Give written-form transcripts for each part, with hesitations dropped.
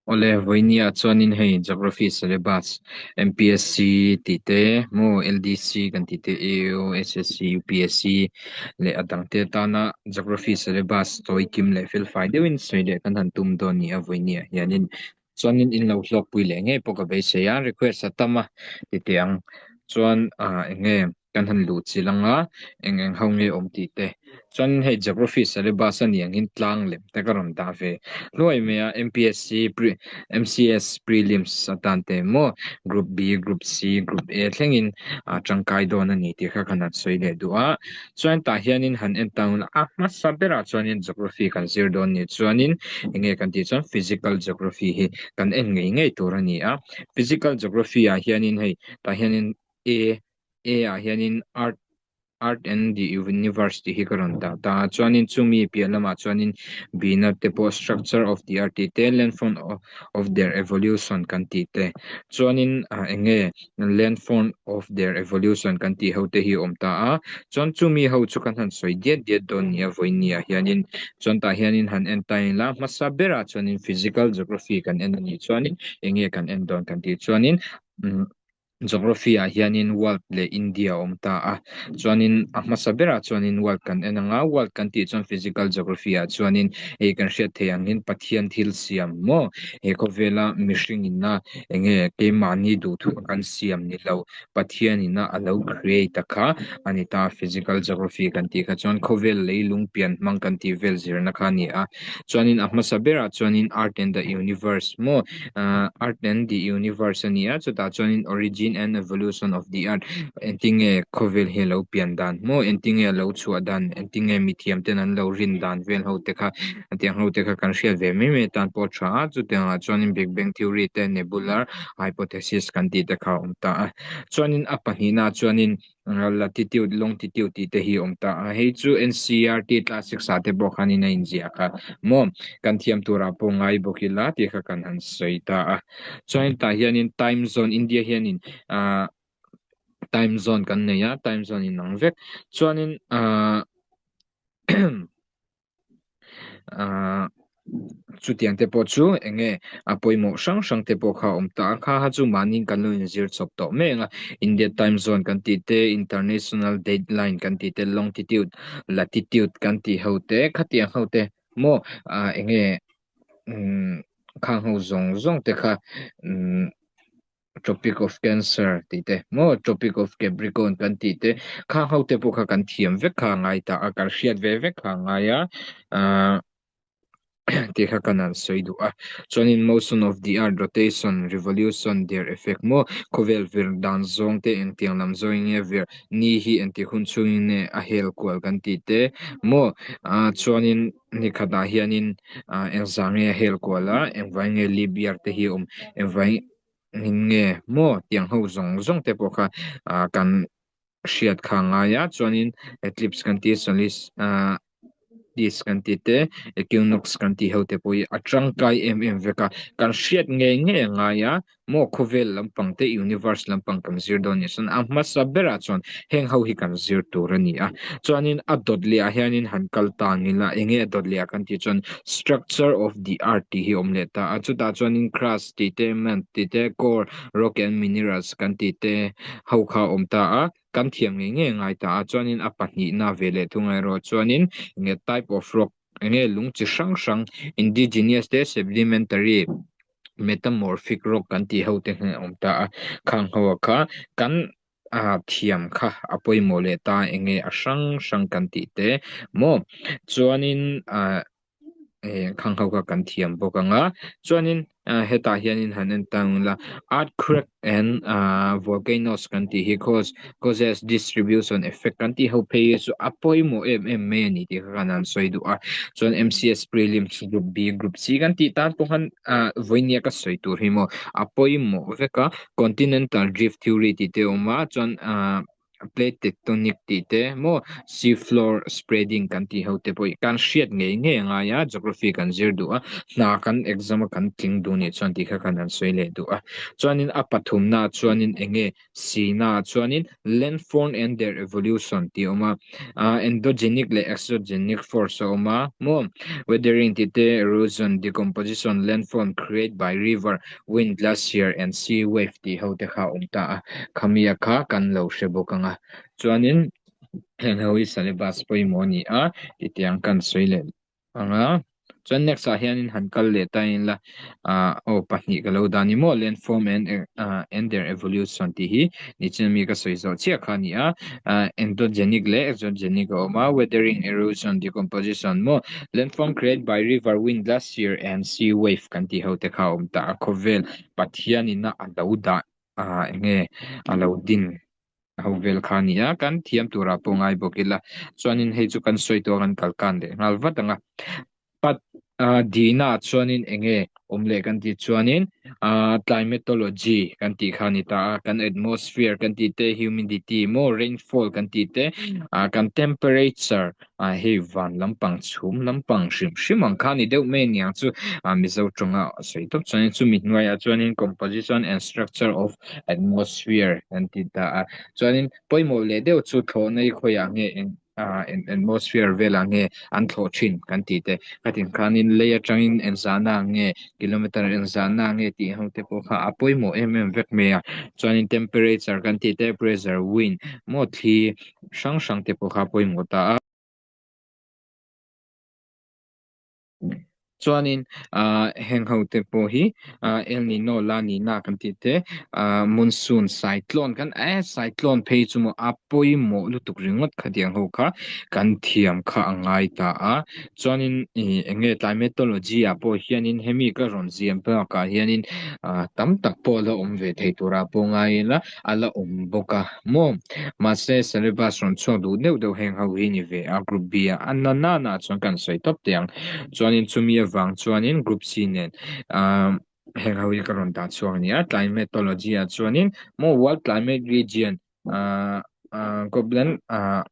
Awle, vawinia chuanin hei Geography syllabus MPSC tih te maw LDC kan tih te AO, SSC, UPSC leh a dangte tana Geography syllabus tawi kim leh felfai deuhin sawi leh kan han tum dawn ni a vawinia hianin chuanin in lo hlawkpui leh ngei pawh ka beisei a, request a tam a ti teh ang chuan ah eng nge kan han luh chilh ang a, eng eng ho nge awm tih te. Chuan hei Geography syllabus a nih angin tlang lem te ka rawn dah ve hluai mai a, MPSC pre MCS prelims atan te maw Group B, Group C, Group A thlengin a tangkai dawn a ni tih kha kan han sawi leh duh a. Chuan tah hianin han en ta ula a hmasa berah chuanin Geography kan zir dawn nih chuanin eng nge kan tih chuan Physical Geography hi kan en ngei ngei tur a ni a. Physical Geography ah hianin hei tah hianin A A ah hianin Earth Earth and the Universe tih hi ka rawn dah ta a, chuanin chumi piah lamah chuanin B na te pawh Structure of the Earth tih te, Landform of their Evolution kan tih te, chuanin ah eng nge Landform of their Evolution kan tih ho te hi a awm ta a, chuan chumi ho chu kan han sawi diat diat dawn nia vawiin ah hianin, chuan tah hianin han en ta ila hmasa berah chuanin Physical Geography kan en a nih chuanin eng nge kan en dawn kan tih chuanin umm. Geography ah hianin world leh India a awm ta a, chuanin a hmasa berah chuanin world kan en ang a, world kan tih chuan physical geography ah chuanin hei kan hriat theih angin Pathian thil siam maw he khawvela mihring ina enge keimahni duhthu a kan siam ni lo Pathian ina a lo create a kha a ni ta physical geography kan tih kha chuan khawvel leilung pian hmang kan tih vel zirna kha a ni a. Chuanin a hmasa berah chuanin Earth and the Universe maw ahh Earth and the Universe a ni a, chutah chuanin Origin and Evolution of the Earth engtinge khawvel hi a lo pian dan maw engtinge a lo chhuah dan engtinge mithiam ten an lo rin dan vel ho te kha tiang ho te kha kan hriat ve mai mai atan pawh a tha a, chutiangah chuanin Big Bang Theory te Nebular Hypothesis kan tih te kha a awm ta a, chuanin a pahnihnaah chuanin Latitude, longtitude tih te hi a awm ta a, hei chu NCERT class six ah te pawh khanin a inziah kha maw kan thiam turah pawh ngai bawk ila tih kha kan han sawi ta a. Chuan tah hianin time zone India hianin ah time zone kan nei a, time zone inang vek chuanin ah Ahh chutiang te pawh chu eng nge a pawimawh hrang hrang te pawh kha a awm ta a, kha kha chu mahni kan lo inzir chawp tawh mek a, India time zone kan tih te, international date line kan tih te, longtitude, latitude kan tih ho te, khatiang ho te maw ah eng nge umm khang ho zawng zawng te kha umm. Tropic of Cancer tih te maw Tropic of Capricorn kan tih te khang ho te pawh kha kan thiam vek kha a ngai ta a kan hriat ve vek kha a ngai a ahh tih kha kan han sawi duh a chuanin motion of the earth rotation revolution their effect maw khawvel vir dan zawng te engtiang lam zawng nge vir ni hi engtik hun chhungin nge a hel kual kan tih te maw ah chuanin ni khatah hianin ah engzah nge a hel kual a engvai nge leap year te hi a awm engvai nge maw tiang ho zawng zawng te pawh kha ah kan hriat kha a ngai a chuanin eclipse kan tih solis ah disk kan tih te equinox kan tih ho te pawh hi a tangkai em em vek a kan hriat ngei ngei a ngai a maw khawvel lampang te universe lampang kan zir dawn ni chuan a hmasa berah chuan heng ho hi kan zir tur a ni a chuanin a dawt leh ah hianin han kal tang ila eng nge a dawt leh ah kan tih chuan structure of the earth tih hi a awm leh ta a chutah chuanin crust tih te melt tih te core rock and minerals kan tih te ho kha a awm ta a kan thiam ngei ngei a ngai ta a chuanin a pahnihna ve leh thung erawh chuanin eng nge type of rock eng nge lung chi hrang hrang indigenous te sedimentary metamorphic rock kan tih ho te hi a awm ta a khang ho ah kha kan ah thiam kha a pawimawh leh ta eng nge a hrang hrang kan tih te maw chuanin ah eh khang ho kha kan thiam bawk ang a chuanin ah hetah hianin han en ta ang ila earthquake and ah volcanoes kan tih hi cause causes distribution effect kan tih ho phei hi chu a pawimawh em em mai a ni tih kha kan han sawi duh a chuan M_C_S prelims group B group C kan tih tan pawh khan ah vawinia ka sawi tur hi maw a pawimawh vek a continental drift theory tih te a awm a chuan ah. Plate tectonic tih te maw sea floor spreading kan tih ho te pawh hi kan hriat ngei ngei a ngai a, geography kan zir duh a, hna kan exam a kan tling duh nih chuan tih kha kan han sawi leh duh a. Chuanin a pathumna ah chuanin eng nge sina ah chuanin landform and their evolution tih a awm a, ah endogenic leh exogenic force a awm a maw weathering tih te erosion, decomposition, landform create by river, Wind glacier and sea wave tih ho te kha a awm ta a, khamia kha kan lo hre bawk ang a. Chuanin heng ho hi syllabus pawimawh a ni a, titiang kan sawi leh ang a. Chuan next ah hianin han kal leh ta ila, ah aw pahnih ka lo dah ni maw, landform and and their evolution tih hi nichin ami ka sawi zawh chiah kha a ni a. Endogenic leh exogenic a awm a, weathering, erosion, decomposition maw, Landform create by river, wind, glacier and sea wave kan tih ho te kha a awm ta a, khawvel Pathian ina a lo dah ah enge a lo din ho vel kha a ni a, kan thiam turah pawh ngai bawk ila, chuanin hei chu kan sawi tawh a kan kal kan leh nghal vat ang a, pat ah dihna ah chuanin enge awm leh kan tih chuanin ah climatology kan tih kha a ni ta a, kan atmosphere kan tih te, humidity maw rainfall kan tih te, ah kan temperature Ah hei van lampang chhum lampang hrim hrim ang kha ni deuh mai aniang chu ah Mizo tawnga sawi tawp chuanin chumi hnuaiah chuanin composition and structure of atmosphere an ti ta a chuanin pawimawh leh deuh chu thlawhna hi khawiah nge eng ah atmosphere velah nge an thlawh thin kan tih te khatin khanin lei atangin engzahna nge kilometer engzahna nge tih ho te pawh kha a pawimawh em em vek mai a chuanin temperature kan tih te pressure wind maw thli hrang hrang te pawh kha pawimawh ta a. Chuanin ah heng ho te pawh hi ah El Nino, La Nina kan tih te ah monsoon, cyclone kan eh cyclone phei chu maw a pawimawh lutuk ringawt khatiang ho kha kan thiam kha a ngai ta a. Chuanin ih eng nge climatology ah pawh hianin hemi ka rawn ziam bakah hianin ah tam tak pawh la awm ve thei turah pawh ngai ila a la awm bawk a maw mahse syllabus rawn chhuak duh deuh deuh heng ho hi ni ve a group B ah a na na na chuan kan sawi tawp teh ang chuanin chumi avang chuanin group C nen ah heng ho hi ka rawn dah chhuak a ni a climatology ah chuanin maw world climate region ah ah Goblen ah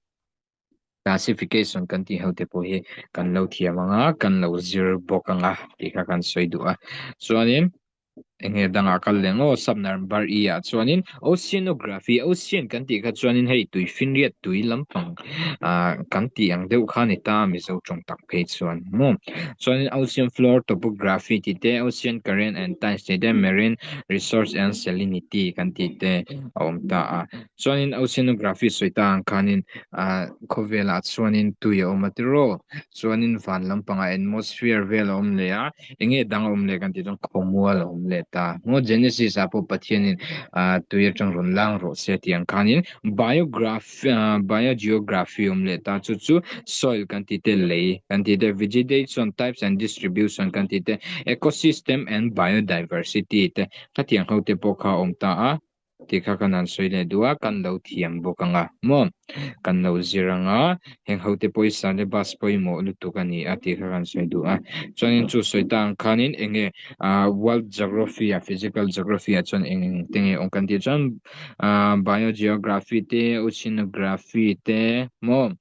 classification kan tih ho te pawh hi kan lo thiam ang a kan lo zir bawk ang a tih kha kan sawi duh a chuanin Eng nge dangah kal leh ngaw sub number E ah chuanin oceanography ocean kan tih kha chuanin hei tui finriat tui lampang ah kan tih ang deuh kha a ni ta a Mizo tawng tak phei chuan maw chuanin ocean floor topography tih te ocean current and tides tih te marine resource and salinity kan tih te a awm ta a chuanin oceanography sawi ta ang khanin ah khawvelah chuanin tui a awm a tiraw chuanin van lampangah atmosphere vel a awm leh a. Eng nge dang a awm leh kan tih chuan khawmual a awm leh ta. Maw Genesis ah pawh Pathianin ah tui atang rawn lang rawh se tih ang khanin biography ah biogeography a awm leh ta. Chu chu soil kan tih te, lei kan tih te, vegetation types and distribution kan tih te, ecosystem and biodiversity te khatiang ho te pawh kha a awm ta a. Tih kha kan han sawi leh duh a, kan lo thiam bawk ang a maw? Kan lo zir ang a, heng hote pawisa leh bus pawimawh lutuk a ni a tih kha kan sawi duh a. Chuanin chu sawi ta ang khanin eng nge ah world geography ah physical geography ah chuan eng eng te nge awm kan tih chuan ah biogeography te oceanography te maw?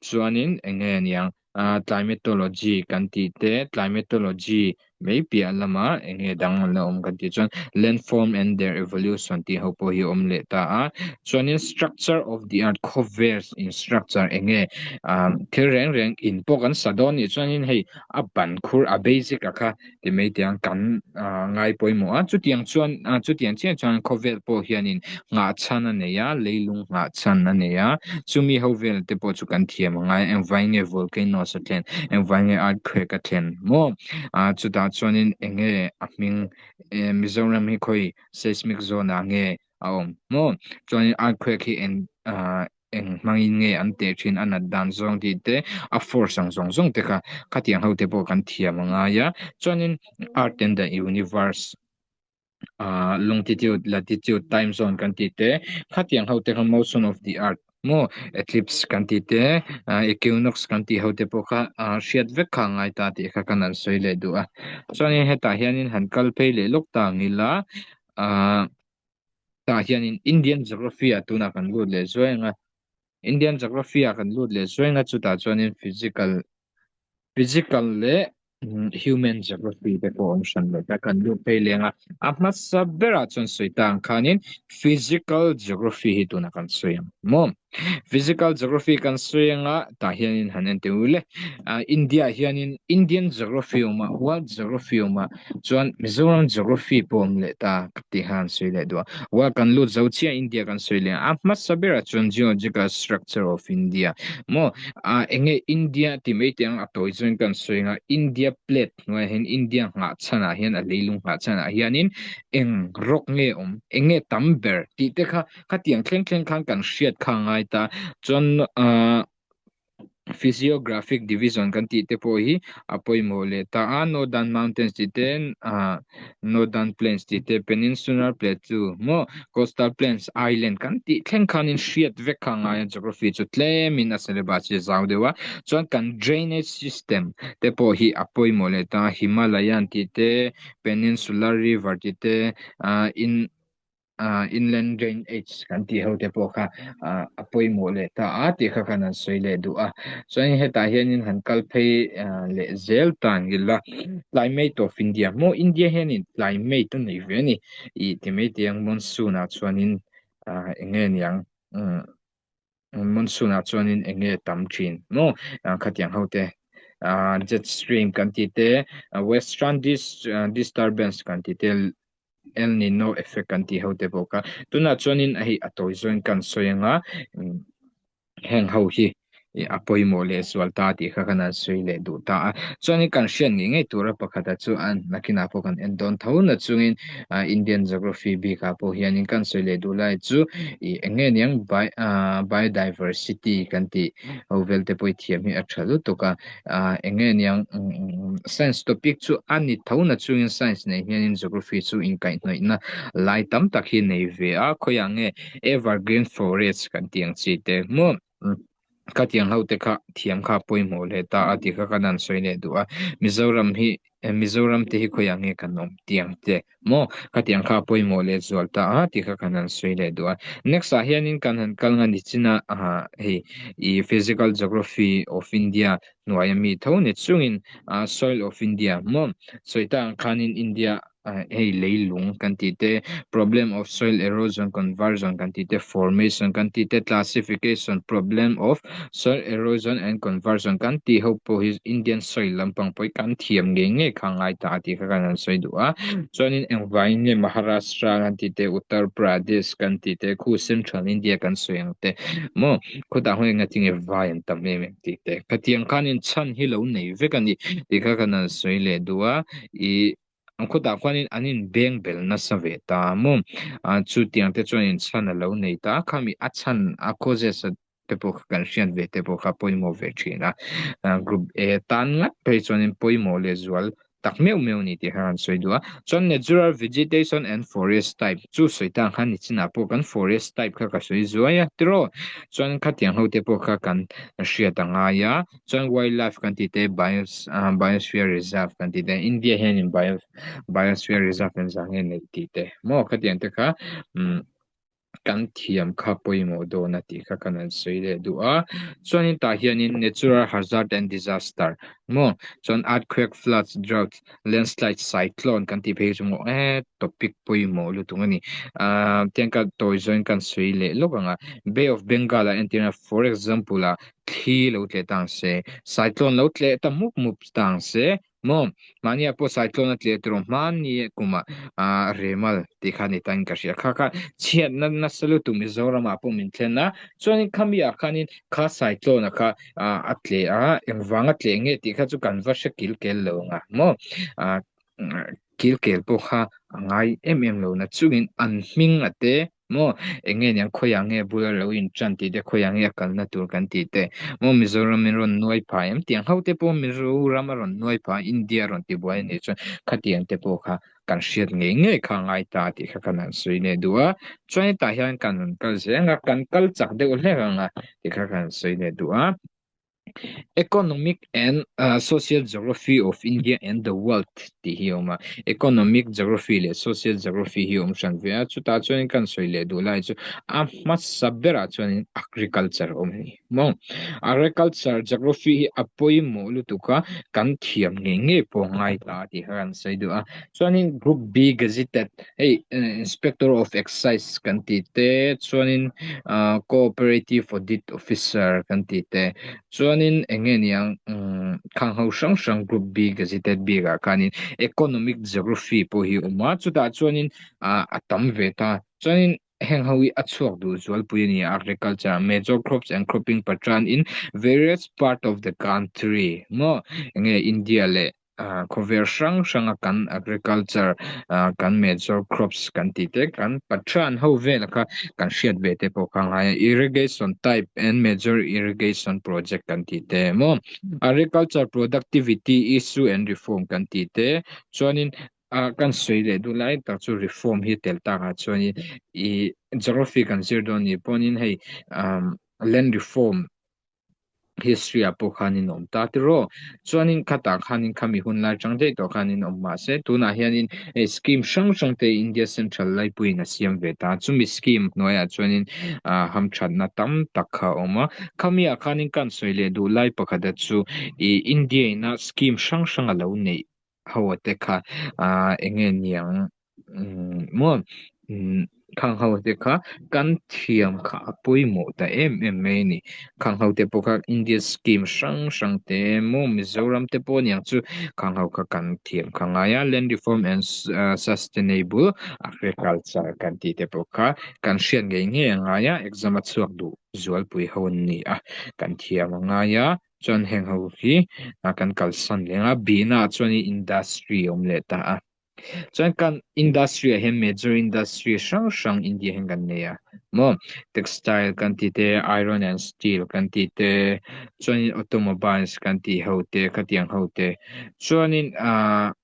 Chuanin eng nge aniang ah climatology kan tih te climatology mai piah lamah eng nge dang an la awm kan tih chuan landform and their evolution tih ho pawh hi a awm leh ta a chuanin structure of the earth khawvel in structure eng nge ah thil reng reng in pawh kan sa dawn anih chuanin hei a ban khur a basic a kha ti mai tiang kan ah ngai pawimawh a chutiang chuan ah chutiang chiah chuan khawvel pawh hianin nghah chhan a nei a leilung nghah chhan a nei a chumi ho vel te pawh chu kan thiam a ngai engvai nge volcanoes a thlen engvai nge earthquake a thlen maw ah chutah chuanin eng nge a hming eh Mizoram hi khawi seismic zone ah nge a awm maw chuanin earthquake hi eng ah eng hmangin nge an teh thin a nat dan zawng tih te a force ang zawng zawng te kha khatiang ho te pawh kan thiam a ngai a chuanin earth and the universe ah longitude latitude time zone kan tih te khatiang ho te kha motion of the earth maw eclipse kan tih te ah equinox kan tih ho te pawh kha ah hriat vek kha a ngai ta tih kha kan han sawi leh duh a chuanin hetah hianin han kal phei leh lawk ta ang ila ah. Tah Tah hianin Indian Geography ah tunah kan lut leh zuai ang a, Indian Geography ah kan lut leh zuai ang a, chutah chuanin Physical Physical leh Human Geography te pawh awm hran leh ta kan lut phei leng a, a hmasa berah chuan sawi ta ang khanin Physical Geography hi tunah kan sawi ang maw? Physical Geography kan sawi ang a, tah hianin han en teh u le. India ah hianin Indian Geography awm a, World Geography awm a, chuan Mizoram Geography pawh awm leh ta ka tih kha han sawi leh duh a. World kan lut zo chiah India kan sawi leh a, a hmasa berah chuan Geological Structure of India maw eng nge India tih mai teh ang a tawi chuan kan sawi ang a, India plate hnuaiah hian India nghah chhanah hian a leilung nghah chhanah hianin eng rawk nge awm, eng nge tam ber tih te kha Khatiang thleng thleng khan kan hriat kha a ngai ta. Chuan ahh physiographic division kan tih te pawh hi a pawimawh leh ta a. Northern Mountains tih te ahh Northern Plains tih te Peninsular Plateau maw Coastal Plains Island kan tih thleng khanin hriat vek kha a ngai a. Geography chu tlemin a syllabus hi a zau deuh a. Chuan kan drainage system te pawh hi a pawimawh leh ta a. Himalayan tih te Peninsular River tih te ahh in ah inland drainage kan tih ho te pawh kha ah a pawimawh leh ta a tih kha khan an sawi leh duh a chuan hetah hianin han kal phei ah leh zel ta ang ila climate of India maw India hianin climate a nei ve a ni ih ti mai te ang monsoon ah chuanin ah eng nge niang umm. Monsoon ah chuanin eng nge tam thin maw khatiang ho te ah jet stream kan tih te western disturbance kan tih te El Nino effect kan tih ho te pawh kha tunah chuanin hei a tawi zawng kan sawi anga heng ho hi a pawimawh leh zual ta tih kha kan han sawi leh duh ta a chuanin kan hriat ngei ngei tura pakhata chu a nakinah pawh kan en dawn tho na chungin ah Indian geography bikah pawh hianin kan sawi leh duh lai chu ih eng nge niang bi ah biodiversity kan tih ho vel te pawh i thiam hi a tha lutuk a ah eng nge niang science topic chu a ni tho na chungin science nei hianin geography chu inkaihhnawihna lai tam tak hi nei ve a khawiah nge evergreen forest kan tih ang chi te maw. Khatiang ho te kha thiam kha pawimawh leh ta a tih kha kan han sawi leh duh a, Mizoram hi Mizoram te hi khawiah nge kan awm tiang te maw khatiang kha pawimawh leh zual ta a tih kha kan han sawi leh duh a. Next ah hianin kan han kal nga nichin a hei ih physical geography of India hnuaia mi tho ni chungin soil of India maw sawi ta ang khanin India hei leilung kan tih te, problem of soil erosion conversion kan tih te, formation kan tih te, classification problem of soil erosion and conversion kan tih ho pawh hi Indian soil lampang pawh hi kan thiam ngei ngei kha ngai ta a tih kha kan han sawi duh a. Chuanin engvangin nge Maharashtra kan tih te, Uttar Pradesh kan tih te, khu Central India kan sawi ang te maw khawtah hmun engatinge vai an tam em em tih te khatiang khanin chhan hi lo nei vek a ni tih kha kan han sawi leh duh a. Ih An khawtah khuanin an inbeng bel nasa ve ta maw? Chutiang te chuan inchhan a lo nei ta a, khami a chhan a causes a te pawh kha kan hriat ve te pawh kha pawimawh ve thin a. Group A tan ngat phei chuanin pawimawh leh zual tak meuh meuh a ni tih kha kan sawi duh a. Chuan natural vegetation and forest type chu sawi ta ang khan nichinah pawh kan forest type kha ka sawi zuai a tiraw? Chuan khatiang ho te pawh kha kan hriat a ngai a. Chuan wildlife kan tih te biosphere reserve kan tih te India hianin biosphere reserve an zah nge neih tih te maw khatiang te kha umm kan thiam kha pawimawh dawn a tih kha kan han sawi leh duh a chuanin tah hianin natural hazard and disaster maw chuan earthquake floods drought landslide cyclone kan tih phei chu maw e topic pawimawh lutuk a ni ah tiang ka tawi zawngin kan sawi leh lawk ang a Bay of Bengal ah entirna for example ah Thli lo tleh tang se, cyclone lo tleh ta mup mup tang se maw? Mahnia pawh cyclone a tleh tur hmanni kumah ah remal tih kha ni tain ka hria. Kha kha chhiatna nasa lutuk Mizoramah pawh min thlen a, chuanin khami ah khanin kha cyclone a kha ah a tleh a, engvang a tleh nge tih kha chu kan va hre kil kel lo ang a maw? Ah kil kel pawh kha a ngai em em lo na chungin an hming a te Maw eng nge niang khawiah nge bula lo in tan tih te khawiah nge a kalna tur kan tih te maw Mizoram in rawn nuai phah em tiang ho te pawh Mizoram a rawn nuai phah India a rawn ti buai a nih chuan khatiang te pawh kha kan hriat ngei ngei kha a ngai ta tih kha kan han sawi leh duh a chuan hetah hian kan rawn kal zel ang a kan kal chak deuh hlek ang a tih kha kan sawi leh duh a. Economic and Social Geography of India and the World tih hi a awm a, Economic Geography leh Social Geography hi a awm hran ve a, chutah chuanin kan sawi leh duh lai chu a hmasa berah chuanin Agriculture a awm a ni maw? Agriculture Geography hi a pawimawh lutuk a, kan thiam ngei ngei pawh a ngai ta tih kha kan sawi duh a, chuanin Group B Gazetted hei Inspector of Excise kan tih te chuanin ah Cooperative Audit Officer kan tih te chuanin eng nge niang umm khang ho hrang hrang Group B Gazetted bikah khanin Economic Geography pawh hi a awm a chutah chuanin ah a tam ve ta chuanin heng ho hi a chhuak duh zualpui a ni a agriculture major crops and cropping pattern in various part of the country maw eng nge India leh ah khawvel hrang hranga kan agriculture ah kan major crops kan tih te kan pathian ho vel kha kan hriat ve te pawh kha a ngai a irrigation type and major irrigation project kan tih te maw agriculture productivity issue and reform kan tih te chuanin ah kan sawi leh duh lai tak chu reform hi tel takah chuanin ih geography kan zir dawn nih pawhin hei ah land reform history ah pawh khanin a awm ta tiraw chuanin khatah khanin khami hun lai chang daih tawh khanin awm mahse tunah hianin hei scheme hrang hrang te India central laipuiin a siam ve ta chumi scheme hnuaiah chuanin ah hamthatna tam tak kha a awm a khami ah khanin kan sawi leh duh lai pakhat a chu ih India ina scheme hrang hrang a lo neih ho a te kha ah eng nge niang umm maw umm khang ho te kha kan thiam kha a pawimawh ta em em mai a ni khang ho te pawh kha India scheme hrang hrang te maw Mizoram te pawh aniang chu khang ho kha kan thiam kha ngai a land reform and sustainable agriculture kan tih te pawh kha kan hriat ngei ngei a ngai a exam a chhuak duh zualpui ho an ni a kan thiam a ngai a. Chuan heng ho hi kan kalsan leng a, bihna ah chuan industry a awm leh ta a. Chuan kan industry ah hian major industry hrang hrang India hian kan nei a maw textile kan tih te iron and steel kan tih te chuanin automobiles kan tih ho te khatiang ho te chuanin ahh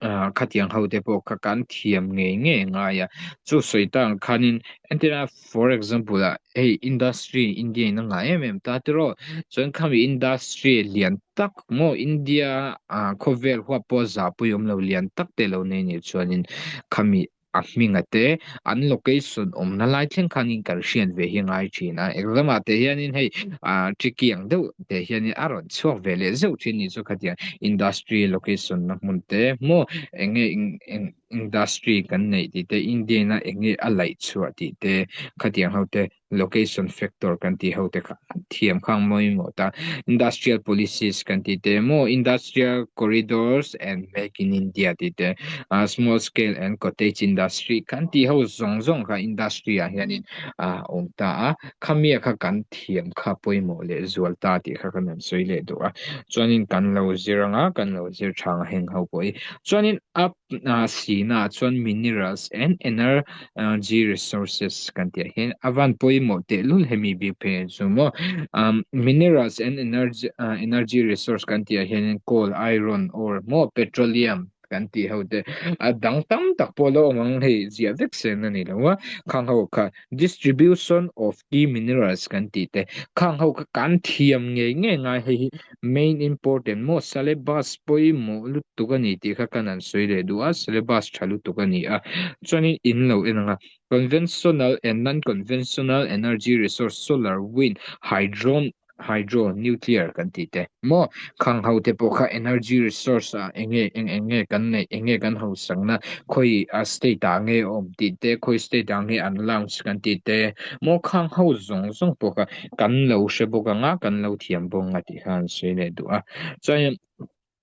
Ah khatiang ho te pawh kha kan thiam ngei ngei ngai a chu sawi tak ang khanin entirna for example ah hei industry India in a ngah em em ta tiraw chuan khami industry lian tak maw India ah khawvel huap pawh zahpui awm lo lian tak te lo nei nih chuanin khami a hminga te an location awmna lai thleng khanin kan hriat ve hi ngai thin a exam ah te hianin hei ah tricky ang deuh te hianin a rawn chhuak ve leh zeuh thin nih chu khatiang industry location na hmun te maw eng nge eng industry kan neih tih te India in a eng nge a laih chhuah tih te khatiang ho te location factor kan tih ho te kha an thiam khang mawimawh ta industrial policies kan tih te maw industrial corridors and make in India tih te ah small scale and cottage industry kan tih ho zawng zawng kha industry ah hianin ah a awm ta a khami kha kan thiam kha pawimawh leh zual ta tih kha kan rawn sawi leh duh a chuanin kan lo zir anga kan lo zir tha ang heng ho pawh hi chuanin a sina ah chuan minerals and ener Energy resources kan tih ah hian a van pawimawh tehlul hemi bik phei ah chu maw minerals and energy energy resource kan tih ah hian coal iron ore maw petroleum kan tih ho te a dang tam tak pawh lo awm ang hei ziah vek sen a ni lo a khang ho kha distribution of key minerals kan tih te khang ho kha kan thiam ngei ngei ngai hei hi Main important maw syllabus pawimawh lutuk a ni tih kha kan han sawi leh duh a, syllabus tha lutuk a ni a. Chuanin in lo en ang a, conventional and non-conventional energy resource, solar, wind, hydro, hydro, nuclear kan tih te maw khang ho te pawh kha energy resource ah eng nge eng eng nge kan neih eng nge kan hausakna khawi a state ah nge a awm tih te khawi state ah nge an launch kan tih te maw khang ho zawng zawng pawh kha kan lo hre bawk ang a kan lo thiam bawk ang a tih kha an sawi leh duh a chuan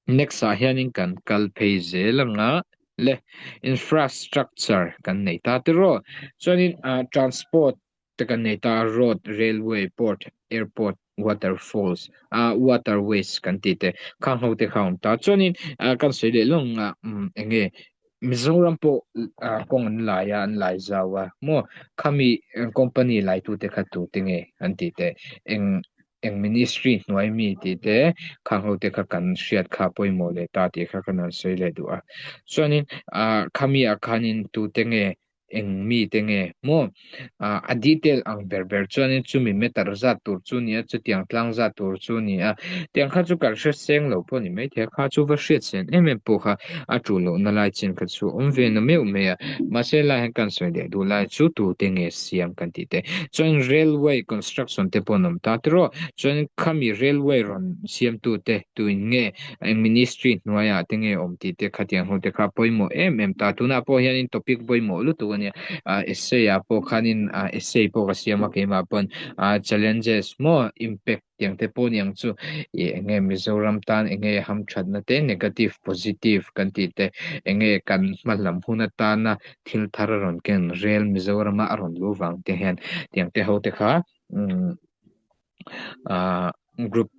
next ah hianin kan kal phei zel ang a le infrastructure kan nei ta tiraw chuanin ah transport te kan nei ta road railway port airport waterfalls ah waterways kan tih te khang ho te kha a awm ta chuanin ah kan sawi leh lawng a umm eng nge Mizoram pawh kawng an lai a, an lai zau a maw? Khami company laitute kha tute nge an tih teh? Eng eng ministry hnuai mi tih te khang ho te kha kan hriat kha pawimawh leh ta tih kha kan rawn sawi leh duh a. Chuanin khami ah khanin tute nge? Eng mite nge maw? A detail ang ber ber chuanin chumi meter zat tur chu nia, chutiang tlang zat tur chu nia. Tiang kha chu kan hre seng lo pawh ni maithei a, kha chu va hriat sen em em pawh kha a tul lohna lai chin kha chu awm ve na meuh mai a. Mahse lai hian kan sawi leh duh lai chu tute nge siam kan tih te. Chuan railway construction te pawh an awm ta tiraw? Chuan khami railway rawn siamtute tuin nge Eng ministry hnuaiah te nge awm tih te khatiang ho te kha pawimawh em em ta. Tunah pawh hianin topic pawimawh lutuk a nia. Essay ah pawh khanin essay pawh ka siam a keimah pawn challenges maw impact tiang te pawh niang chu ih eng nge Mizoram tan eng nge hamthatna te negative positive kan tih te eng nge kan hma lam hun atana thil thar a rawn ken rel Mizorama a rawn luh vang te hian tiang te ho te kha umm Ahh group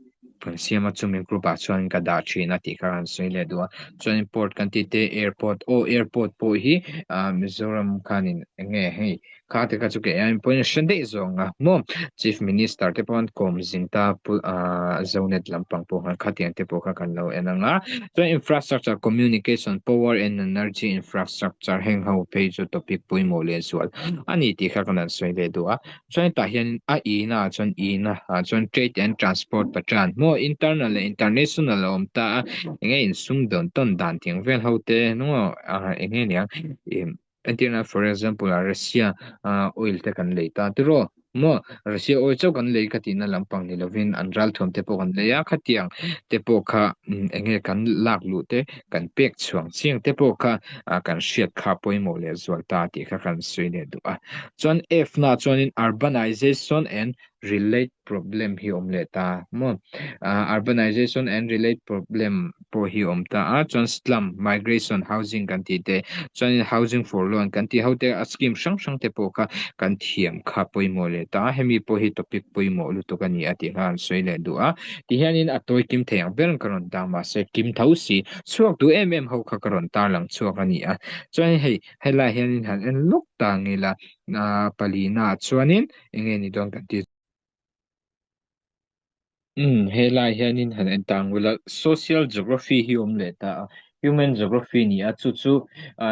kan siam a chumi group ah chuan ka dah thin a tih kha kan sawi leh duh a chuan port kan tih te airport aw airport pawh hi ahh Mizoram khanin eng nge hei kha te kha chu kei aiin pawhin a hre daih zawng a maw chief minister te pawh an kawm zing ta ahh zonet lampang pawh khan khatiang te pawh kha kan lo en ang a chuan infrastructure communication power and energy infrastructure heng ho phei chu topic pawimawh leh zual a ni tih kha kan han sawi leh duh a. Chuan tah hian a ina ah chuan ina ah chuan trade and transport patran maw internal leh international a awm ta a enge insumdawn tawn dan tih ang vel ho te maw ah enge niang ih entirna for example ah Russia ah oil te kan lei ta tiraw maw Russia oil chauh kan lei ka tihna lampang ni lovin an ralthuam te pawh kan lei a khatiang te pawh kha enge kan lak luh te kan pek chhuang chiang te pawh kha ah kan hriat kha pawimawh leh zual ta tih kha kan sawi leh duh a. Chuan F na chuanin urbanization and relate problem hi awm leh ta maw? Urbanization and relate problem pawh hi awm ta a, chuan slum, migration, housing kan tih te, chuanin housing for loan kan tih ho te a scheme hrang hrang te pawh kha kan thiam kha pawimawh leh ta a, hemi pawh hi topic pawimawh lutuk a ni a tih kha an sawi leh duh a. Tihianin a tawi kim thei ang ber ka rawn tar mahse kim tho si chhuak duh em em ho kha ka rawn tarlang chhuak a ni a, chuanin hei Helai hianin han en lawk ta ang ila, palina ah chuanin eng nge ni dawn kan ti. Umm, helai hianin han en ta ang ula, social geography hi awm leh ta a, human geography ni a, chu chu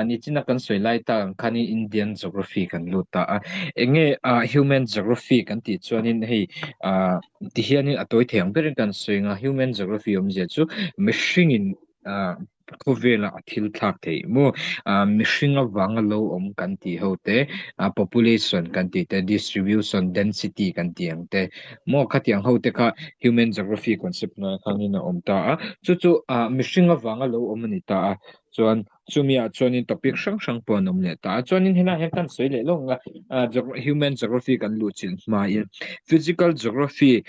nichina kan sawi lai tak ang khanin Indian geography kan lut ta a. Eng nge human geography kan tih chuanin hei tihianin a tawi thei ang berin kan sawi ang a, human geography awmzia chu mihringin Khawvela a thil thlak theih maw? Mihring avanga lo awm kan tih ho te, population kan tih te, distribution, density kan tih ang te maw? Khatiang ho te kha human geography concept hnuaiah khanin a awm ta a. Chu chu mihring avanga lo awm a ni ta a. Chuan chumiah chuanin topic hrang hrang pawh an awm leh ta a. Chuanin helaiah hian kan sawi leh lawk ang a, human geography kan luhchilh hmain physical geography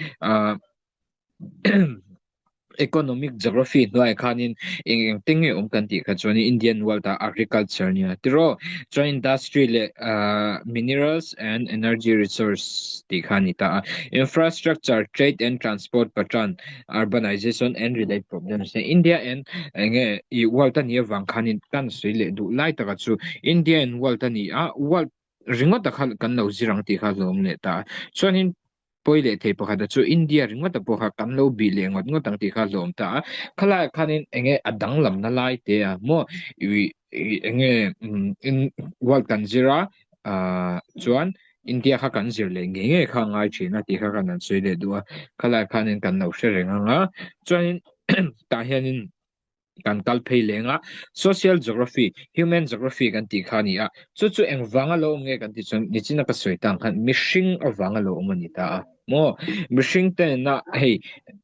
Economic geography hnuaiah khanin eng eng te nge awm kan tih kha chuan Indian world ah agriculture nia tiraw chuan industry leh ah minerals and energy resource tih kha a ni ta a infrastructure trade and transport patran urbanization and relate problems te India and eng nge ih world a nih avang khanin kan sawi leh duh lai taka chu India and world a ni a world ringawt a kha kan lo zir ang tih kha a hlawm leh ta a chuanin pawi leh thei pakhat a chu India ringawt a pawh kha kan lo bih leh ngawt ngawt ang tih kha a hlawm ta a khalaiah khanin eng nge a danglamna lai te a maw ih ih eng nge umm world kan zir a ah chuan India kha kan zir leh ngei ngei kha a ngai thin a tih kha kan han sawi leh duh a khalaiah khanin kan lo hre reng ang a chuanin tah hianin. kan kal phei leng a, social geography, human geography kan tih kha a ni a, chu chu engvanga lo awm nge kan tih chuan nichina ka sawi tang khan mihring avanga lo awm a ni ta a maw, mihring te nena hei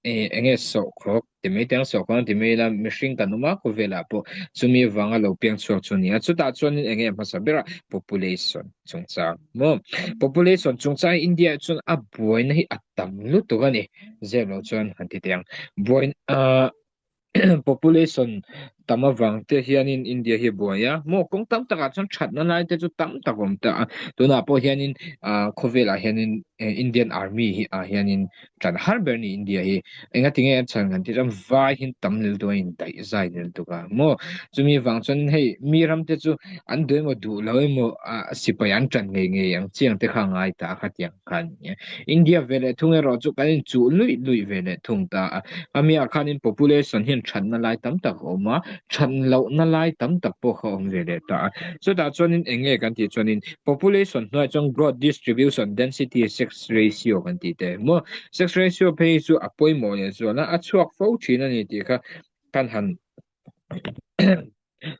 eh eng nge sawhkhawk ti mai teng sawhkhawk an ti mai ila mihring kan awm a khawvelah pawh chumi avanga lo piang chhuak chu a ni a, chutah chuanin eng nge hmasa berah population chungchang maw, population chungchang India ah chuan a buaina hi a tam lutuk a ni, zep loh chuan han ti teh ang buaina ah. Population tam avang te hianin India hi a buai a, maw kawng tam takah chuan thatna lai te chu tam tak a awm ta a, tunah pawh hianin ah khawvelah hianin Indian Army hi ah hianin tan har ber a ni India hi, engatinge a chhan kan tih chuan vai hi tam lel duh a indaih zai lel tuk a maw, chumi avang chuan hei mi ram te chu an duh emaw duh lo emaw ah sipai an tan ngei ngei ang chiang te kha a ngai ta a khatiang. khan India ve leh thung erawh chu kan inchuh luih luih ve leh thung ta a, amiah khanin population hian thatna lai tam tak a awm a. That lohna lai tam tak pawh kha awm ve leh ta a. Chutah chuanin eng nge kan tih chuanin population hnuaiah chuan growth, distribution, density, sex ratio kan tih te maw? Sex ratio phei hi chu a pawimawh leh zual a, a chhuak fo thin a ni tih kha kan han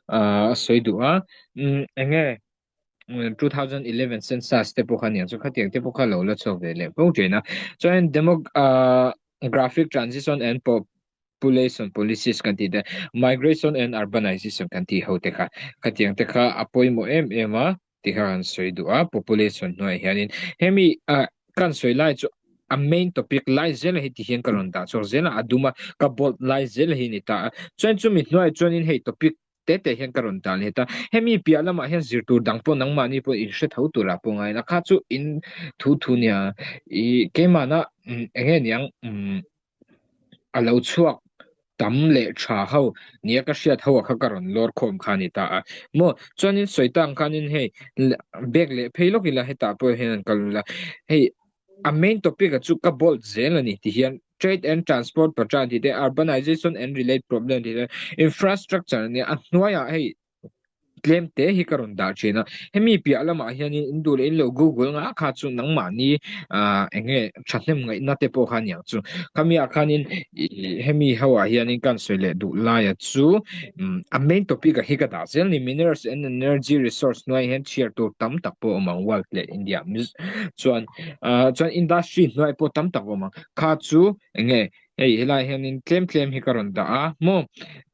a sawi duh a. Eng nge 2011 census te pawh kha aniang chu khatiang te pawh kha lo la chhuak ve leh fo thin a. Chuan demographic transition and population policies kan tih te, migration and urbanization kan tih ho te kha khatiang te kha a pawimawh em em a ti kha kan sawi duh a population hnuaiah hianin hemi ah kan sawi lai chu a main topic lai zel hi ti hian ka rawn dah chhuak zel a, a dum a ka bold lai zel hi a ni ta a, chuan chumi hnuaiah chuanin hei topic te te hian ka rawn dah leh ta, hemi piah lamah hian zir tur dang pawh nangmahni pawh in hre tho turah pawh ngai la kha chu in thu thu nia ih keimahna eng nge niang umm. A lo chhuak tam leh tha ho nia ka hriat ho ah kha ka rawn lawr khawm kha a ni ta a. Maw chuanin sawi tak ang khanin hei bag leh phei lawk ila hetah pawh hian an kal ula hei a main topic ah chu ka bold zel a ni ti hian trade and transport pattern tih te urbanization and relate problem tih te infrastructure ania a hnuaiah hei Tlem te hi ka rawn dah thin a, hemi piah lamah hianin in duh leh in lo google nga kha chu nangmahni ah eng nge thahnem ngaihna te pawh kha aniang chu. Khami ah khanin ih hemi ho ah hianin ka han sawi leh duh laia chu umm a main topic ah hi ka dah zel a ni minerals and energy resource hnuaiah hian chhiar tur tam tak pawh a awm ang world leh India chuan ah chuan industry hnuaiah pawh tam tak a awm ang kha chu eng nge Hei helai hianin tlem tlem hi ka rawn dah a, maw?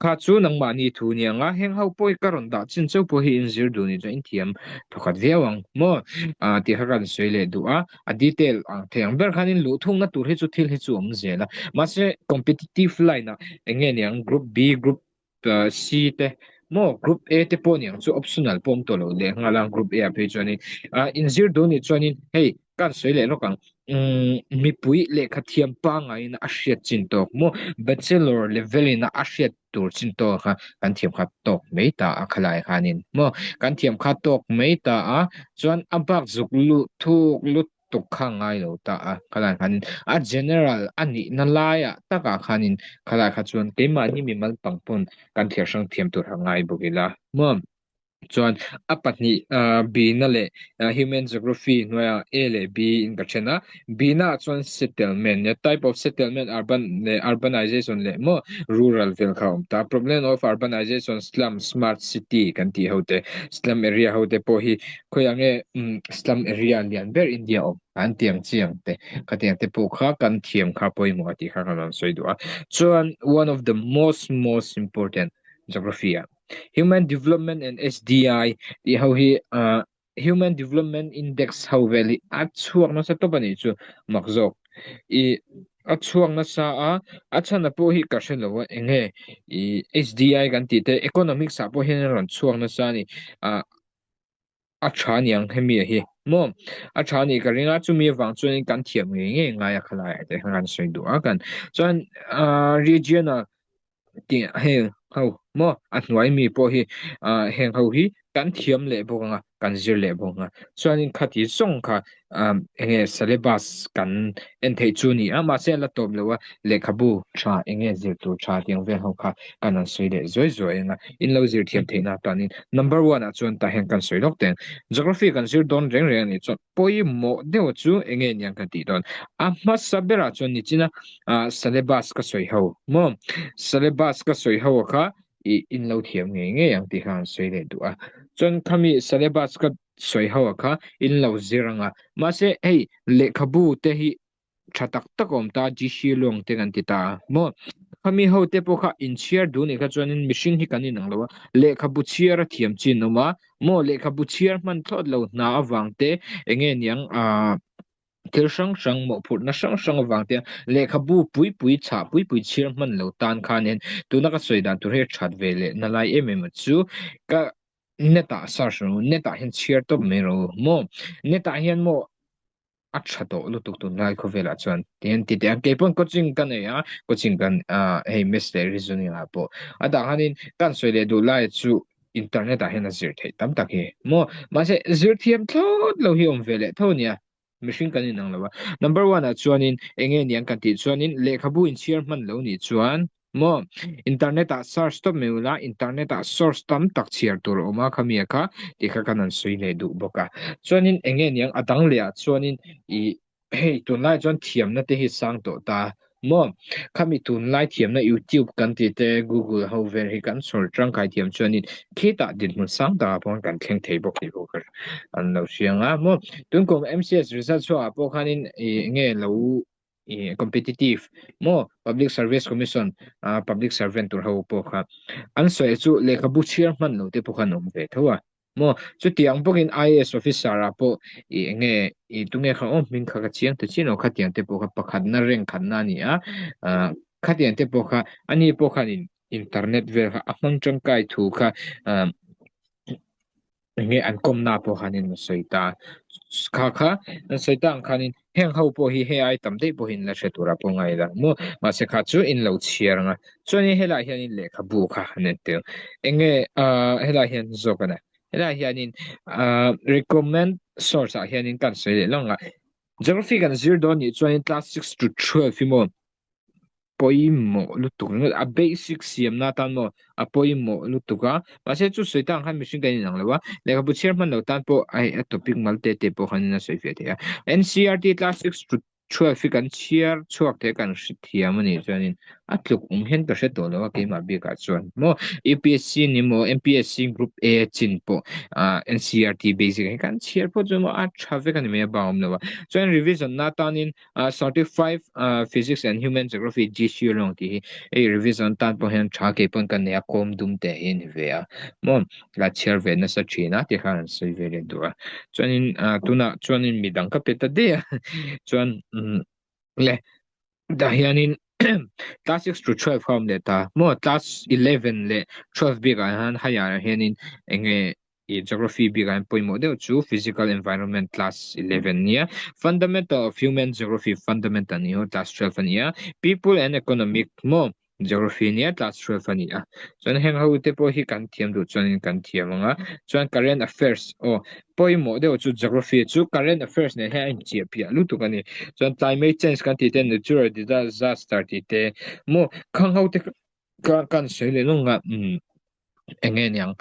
Kha chu nangmahni thu ni ang a, heng ho pawh hi ka rawn dah chin chauh pawh hi inzir duh ni chuan in thiam thawkhat viau ang, maw? Ah tih kha ka rawn sawi leh duh a, a detail ang thei ang ber khanin luh thungna tur hi chu thil hi chu a awm zel a, mahse competitive line ah eng nge niang group B, group C te maw group A te pawh niang chu optional pawh awm tawh lo leh nghal a group A ah phei chuanin ah inzir duh nih chuanin hei kan sawi leh lawk ang umm mipui lehkha thiam pangaiin a hriat chin tawk maw bachelor level in a hriat tur chin tawk kha kan thiam kha tawk mai ta a khalai khanin maw kan thiam kha tawk mai ta a chuan a bak zuk luh thuk lut tuk kha ngai lo ta a, khalai khanin a general a nihna laiah takah khanin khalai kha chuan keimahni mimal pang pawn kan thliar hrang thiam tur a ngai bawk ila maw? Chuan a pahnih B-na leh Human Geography hnuaiah A leh B in ka then a, B-na ah chuan settlement nia type of settlement urban leh urbanization leh maw rural vel kha a awm ta, problem of urbanization, slum, smart city kan tih ho te, slum area ho te pawh hi Khawiah nge slum area lian ber India awm an tiang chiang te khatiang te pawh kha kan thiam kha pawimawh a tih kha kan rawn sawi duh a. Chuan one of the most most important geography ah human development and SDI tih ho hi human development index ho vel hi a chhuak nasa tawp a nih chu mak zawk i a chhuak nasa a a chhan a pawh hi ka hre lo a eng nge i SDI kan tih te economics ah pawh hian a rawn chhuak nasa a ni ah A tha niang hemi a hi maw? A tha nih ka ring a, chumi avang chuanin kan thiam ngei ngei ngai a khalaiah te khan kan sawi duh a kan chuan ahh regional tih heng ho maw a hnuai mi pawh hi ahh heng ho hi kan thiam leh bawk ang a kan zir leh bawk ang a chuanin khati zawng kha ahh eng nge syllabus kan en theih chu a ni a mahse a la tawp lo a lehkhabu tha eng nge zir tur tha tiang vel ho kha kan han sawi leh zuai zuai ang a in lo zir thiam theihna atan number one ah chuan tah hian kan sawi lawk teng geography kan zir dawn reng reng anih chuan pawimawh deuh chu eng nge niang kan tih dawn a hmasa berah chuan nichina ah syllabus ka sawi ho maw syllabus ka sawi ho kha ih in lo thiam ngei ngei ang tih kha an sawi leh duh a chuan khami syllabus ka sawi ho kha in lo zir anga mahse hei lehkhabu te hi tha tak tak a awm ta GC luang te kan ti ta a maw khami ho te pawh kha inchhiar duh nih kha chuanin mihring hi kan inang lo a lehkhabu chhiar a thiam chin awm a maw lehkhabu chhiar hman thlawt lo hna avang te enge niang ah thil hrang hrang mawhphurhna hrang hrang avang te lehkhabu pui pui chhah pui pui chhiar hman lo tan khanin tuna ka sawi dan tur hi a that ve leh na lai em em chu ka net ah search rawh u net ah hian chhiar tawp mai rawh u maw net ah hian maw a tha tawh lutuk tunlai khawvelah chuan tihian ti teh a keipawn coaching ka nei a coaching kan ah hei maths leh reasoning ah pawh a dah khanin kan sawi leh duh lai chu internet ah hian a zir theih tam tak hi maw mahse zir thiam thlawt lo hi awm ve leh tho ania mihring kan inang lo a number one ah chuanin eng nge niang kan tih chuanin lehkhabu inchhiar hman lo nih chuan. Maw? Internet ah search tawp mai ula, internet ah source tam tak chhiar tur a awm a, khami a kha tih kha kan han sawi leh duh bawk a. Chuanin eng nge niang a dang leh ah chuanin ih hei tunlai chuan thiamna te hi sang tawh ta maw? Khami tunlai thiamna youtube kan tih te google ho vel hi kan chhawr tangkai thiam chuanin khitah dinhmun sang takah pawh kan thleng thei bawk tih pawh ka an lo hria ang a maw? Tunkum MCS result chhuakah pawh khanin ih eng nge lo ih competitive maw public service commission ah public servant tur ho pawh kha an sawi chu lehkhabu chhiar hman lo te pawh khan awm ve tho a maw chutiang bawkin I_A_S officer ah pawh ih eng nge ih tunge kha aw hming kha ka chiang ta chiah lo khatiang te pawh kha pakhatna rank khatna a ni a ah khatiang te pawh kha ani pawh khanin internet vel kha a hmang tangkai thu kha ah. Enge an kawmna pawh khanin a sawi ta kha kha an sawi ta ang khanin heng ho pawh hi hei ai tam daih pawhin la hre tura pawh ngai la maw mahse kha chu in lo chhiar anga chuanin helaiah hianin lehkhabu kha an en tel enge ah helaiah hian zawk a ni helaiah hianin ah recommend source ah hianin kan sawi leh lawng a geography kan zir dawn nih chuanin class 6 to 12 hi maw pawimawh lutuk ringawt a basic siamna atan maw a pawimawh lutuk a mahse chu sawi tak ang khan mihring kan inang lo a lehkhabu chhiar hman lo tan pawh a hei a topic mal te te pawh khan a sawi fiah thei a NCERT class 6 to 12 hi kan chhiar chhuak thei a kan hre thiam a nih chuanin a tluk awm hian ka hre tawh lo a keimah bikah chuan maw UPSC ni maw MPSC group A chin pawh ah NCERT basic hi kan chhiar phawt chuan maw a tha vek a ni mai a bang awm lo a chuan revision na tanin Certified Physics and Human Geography GC lawng tih hi hei revision tan pawh hian tha kei pawn ka nei a kawm dum te hi a ni ve a maw la chhiar ve nasa thin a ti khan an sawi ve leh duh a chuanin tunah chuanin midang ka pe ta daih a chuan le tah hianin class 6 to 12 kha awm leh ta maw class 11 leh 12 bikah hian higher ah hianin eng nge I geography bikah hian pawimawh deuh chu physical environment class 11 nia, fundamental of human geography fundamental ni ho class 12 a ni a, people and economic maw geography nia class 12 a ni a. Chuan heng ho te pawh hi kan thiam duh chuanin kan thiam ang a, chuan current affairs aw pawimawh deuh chu geography chu current affairs nen hian a inchiah piah lutuk a ni. Chuan climate change kan tih te natural disaster tih te maw khang ho te kha kan sawi leh lawng a umm. Eng nge niang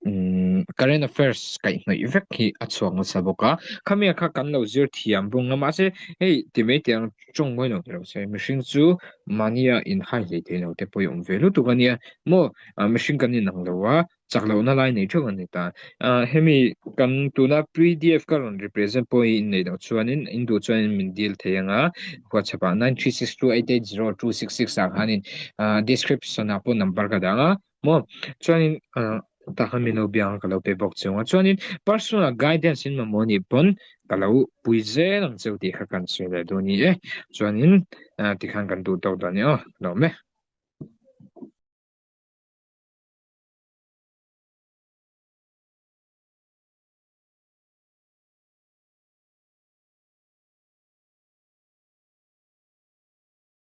umm current affairs kaihhnawih vek hi a chhuak nasa bawk a khami kha kan lo zir thiam bawk a mahse hei ti mai teh ang tawng mawi lo tilo se mihring chu mahnia inhai hlei thei lo te pawh hi awm ve lutuk a nia maw mihring kan inang lo a chak lohna lai nei theuh a ni ta ah hemi kan tuna pdf ka rawn represent pawh hi inneih loh chuanin in duh chuanin min dil thei ang a whatsapp ah 9362880266 ah khanin ah description ah pawh number ka dah ang a. Maw? Chuanin ah tah khan min lo biak a ka lo pe bawk che ang a. Chuanin personal guidance in mamawh anih pawn ka lo pui zel ang cheu tih kha kan sawi leh dawn ni e. Chuanin ah tikhan kan duh tawk dawn ni aw. Ka lawm e.